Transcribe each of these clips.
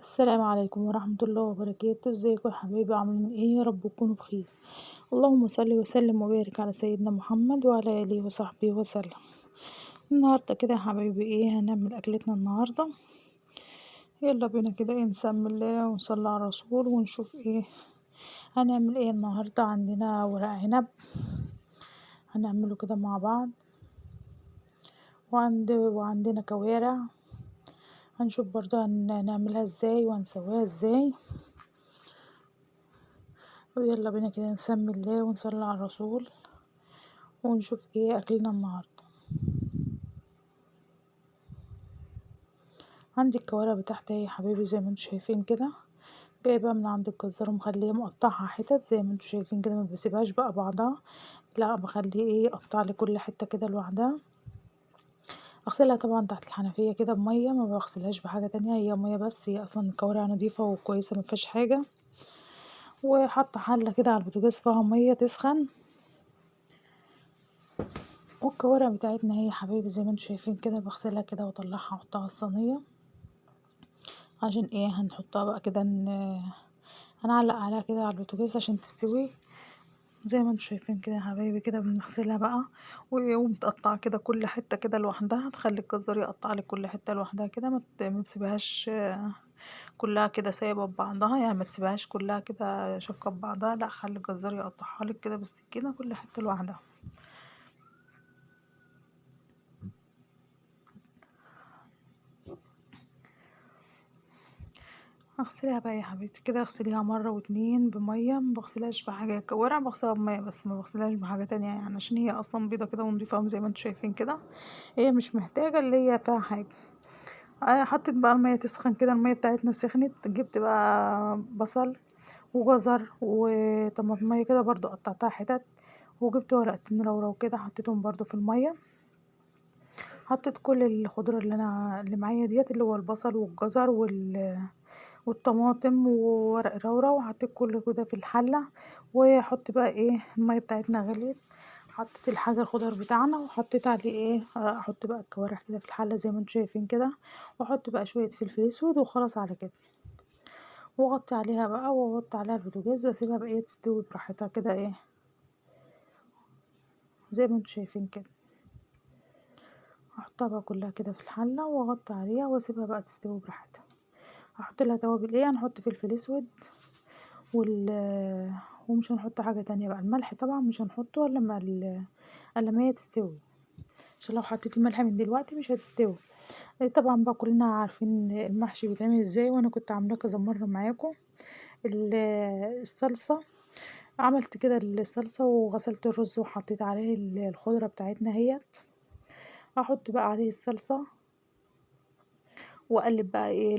السلام عليكم ورحمة الله وبركاته. ازيكم يا حبايبي، عاملين ايه؟ يا رب تكونوا بخير. اللهم صل وسلم وبارك على سيدنا محمد وعلى اله وصحبه وسلم. النهارده كده يا حبايبي ايه هنعمل اكلتنا النهارده؟ يلا بينا كده ايه نسمي الله ونصلي على الرسول ونشوف ايه هنعمل ايه النهارده. عندنا ورق عنب هنعمله كده مع بعض، وعندنا كوارع هنشوف برضه هنعملها ازاي وهنسويها ازاي. ويلا بينا كده نسمي الله ونصلي على الرسول ونشوف ايه اكلنا النهارده. عندي الكوارع بتاعتي اهي يا حبايبي زي ما انتم شايفين كده، جايبها من عند الجزار ومخليه مقطعها حتت زي ما انتم شايفين كده، ما بسيبهاش بقى بعضها، لا بخليه ايه اقطع لي كل حتة كده لوحدها. اغسلها طبعا تحت الحنفية كده بميه، ما بغسلهاش بحاجة تانية، هي مية بس، هي اصلا الكوارع نظيفة وكويسة ما فيهاش حاجة. وحاطه حله كده على البوتاجاز فيها مية تسخن. والكوارع بتاعتنا هي يا حبايبي زي ما انتم شايفين كده، بغسلها كده واطلعها احطها على الصينية، عشان ايه هنحطها بقى كده هنعلق عليها كده على البوتاجاز عشان تستوي. زي ما انتم شايفين كده يا حبايبي كده بنغسلها بقى ومتقطعه كده كل حتة كده لوحدها، تخلي الجزار يقطع لك كل حتة لوحدها كده، ما تسيبهاش كلها كده سايبه ببعضها، يعني ما تسيبهاش كلها كده شابكه ببعضها، لا خلي الجزار يقطعها لك كده بالسكينة كل حتة لوحدها. اغسليها بقى يا حبيبتي كده، اغسليها مرة واتنين بميه، ما بغسلهاش بحاجة، الكوارع بغسلها بميه بس، ما بغسلهاش بحاجة تانية يعني، عشان هي اصلا بيضة كده ونضيفه زي ما انتم شايفين كده، هي مش محتاجه اللي هي فيها حاجة. حطيت بقى المية تسخن كده، المية بتاعتنا سخنت، جبت بقى بصل وجزر وطماطميه كده برضو قطعتها حتت، وجبت ورقتين رورو كده حطيتهم برضو في المية. حطيت كل الخضرة اللي معايا ديت، اللي هو البصل والجزر والطماطم وورق رورو، وحطيت كل كده في الحلة. واحط بقى ايه المية بتاعتنا غليت، حطيت الحاجة الخضار بتاعنا، وحطيت عليه ايه، احط بقى الكوارع كده في الحلة زي ما انتم شايفين كده، واحط بقى شوية فلفل اسود وخلاص على كده، واغطي عليها بقى واحط عليها البوتاجاز واسيبها بقى ايه تستوي براحتها كده ايه زي ما انتم شايفين كده. احطها بقى كلها كده في الحلة واغطي عليها واسيبها بقى تستوي براحتها. هحط لها توابل ايه، هنحط فلفل اسود ومش هنحط حاجة تانية بقى، الملح طبعا مش هنحطه الا لما هي تستوي، عشان لو حطيتي الملح من دلوقتي مش هتستوي. طبعا بقى كلنا عارفين المحشي بيتعمل ازاي، وانا كنت عاملاه كذا مرة معاكم. الصلصه عملت كده الصلصه وغسلت الرز وحطيت عليه الخضرة بتاعتنا اهيت، هحط بقى عليه الصلصه واقلب بقى ايه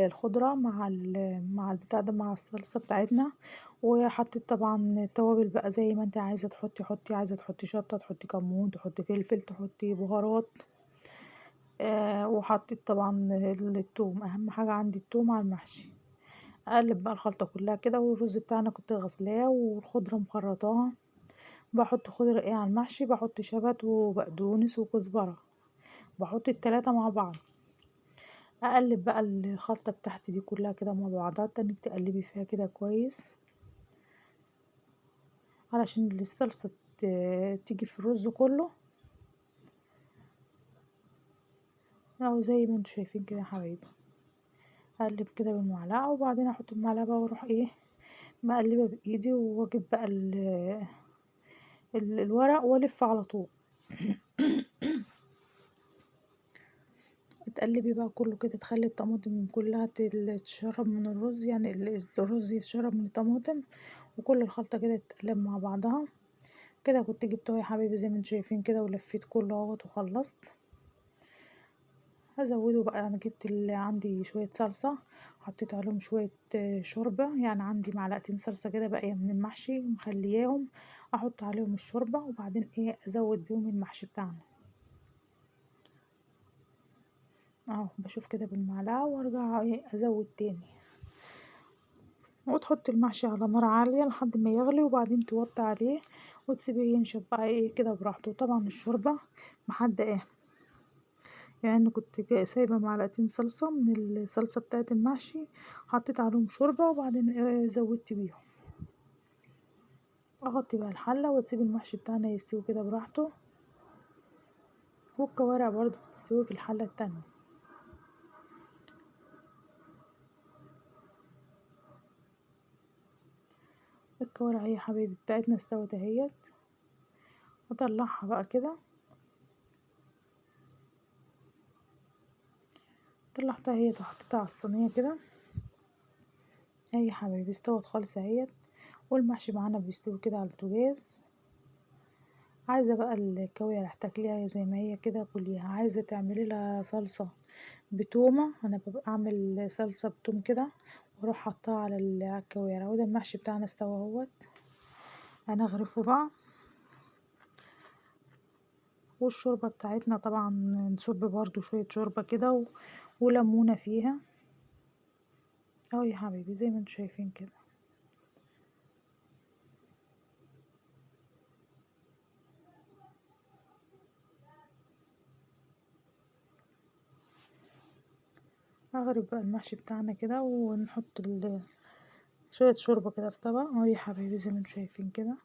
الخضرة مع البتاع ده، مع الصلصه بتاعتنا. وحطيت طبعا التوابل بقى زي ما انت عايزه تحطي، حطي، عايزه تحطي شطه، تحطي كمون، تحطي فلفل، تحطي بهارات. وحطيت طبعا الثوم، اهم حاجة عندي الثوم على المحشي. اقلب بقى الخلطة كلها كده، والرز بتاعنا كنت غسلاه والخضره مخرطاها. بحط خضرة ايه على المحشي، بحط شبت وبقدونس وكزبره، بحط التلاتة مع بعض. اقلب بقى الخلطة بتاعتي دي كلها كده مع بعضها، تاني تقلبي فيها كده كويس علشان الصلصه تيجي في الرز كله، او زي ما انتم شايفين كده يا حبايبي. اقلب كده بالمعلقه، وبعدين احط المعلقة بقى واروح ايه مقلبه بايدي، واجيب بقى الورق والف على طول. تقلبي بقى كله كده، تخلي الطماطم كلها تتشرب من الرز، يعني الرز يتشرب من الطماطم، وكل الخلطة كده تتقلب مع بعضها كده. كنت جبته يا حبايبي زي ما انتم شايفين كده، ولفيت كله اهوت وخلصت. هزوده بقى، انا جبت اللي عندي شوية صلصه، حطيت عليهم شوية شوربة، يعني عندي معلقتين صلصه كده باقية من المحشي مخلياهم، احط عليهم الشوربة، وبعدين ايه ازود بيهم المحشي بتاعنا اهو. بشوف كده بالمعلقه وارجع ايه ازود تاني. وتحط المحشي على نار عالية لحد ما يغلي، وبعدين توطي عليه وتسيبيه ينشف بقى ايه كده براحته. طبعا الشوربة محدقاه، يعني كنت سايبة معلقتين صلصة من الصلصة بتاعة المحشي، حطيت عليهم شوربة وبعدين زودت بيهم. اغطي بقى الحلة واسيب المحشي بتاعنا يستوي كده براحته، والكوارع برضو بتستوي في الحلة التانية. الكوارع اهي يا حبايبي بتاعتنا استوت اهيت، اطلعها بقى كده. طلعتها اهيت وحطيتها على الصينية كده اهي يا حبايبي، استوت خالص اهيت. والمحشي معانا بيستوي كده على البوتاجاز. عايزه بقى الكوارع تاكليها زي ما هي كده كليها، عايزه تعملي لها صلصه بتومه، انا ببقى اعمل صلصه بتوم كده واروح حطها على الكوارع. وده المحشي بتاعنا استوى اهوت، انا اغرفه بقى. والشوربه بتاعتنا طبعا نصب برضو شوية شوربة كده وليمونه فيها اهو يا حبايبي زي ما انتم شايفين كده. اغرف بقى المحشي بتاعنا كده ونحط شوية شوربة كده في طبق اهو يا حبايبي زي ما انتم شايفين كده.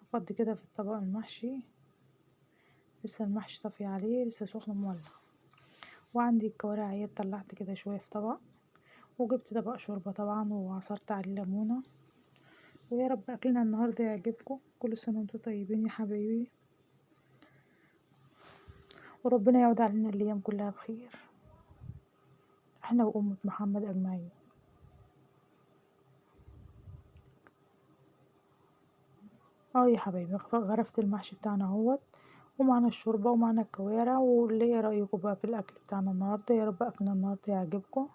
هفضي كده في الطبق المحشي، لسه المحشي طافي عليه لسه سخن مولع. وعندي الكوارع اهي طلعت كده شوية في طبق، وجبت طبق شوربة طبعا وعصرت عليه ليمونه. ويا رب اكلنا النهارده يعجبكم، كل سنة وانتم طيبين يا حبايبي، وربنا يعود علينا الايام كلها بخير، احنا وأمة محمد أجمعين. اه يا حبايبي غرفت المحشي بتاعنا اهوت، ومعنا الشوربة ومعنا الكوارع. واللي ايه رأيكم بقى في الأكل بتاعنا النهاردة؟ يا رب أكلنا النهاردة يعجبكم.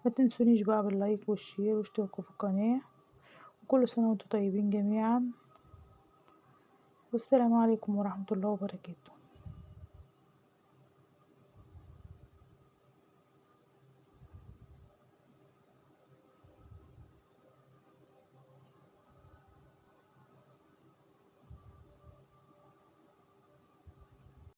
ما تنسونيش بقى بال like وال share واشتركوا في القناة، وكل سنة وانتم طيبين جميعا، والسلام عليكم ورحمة الله وبركاته.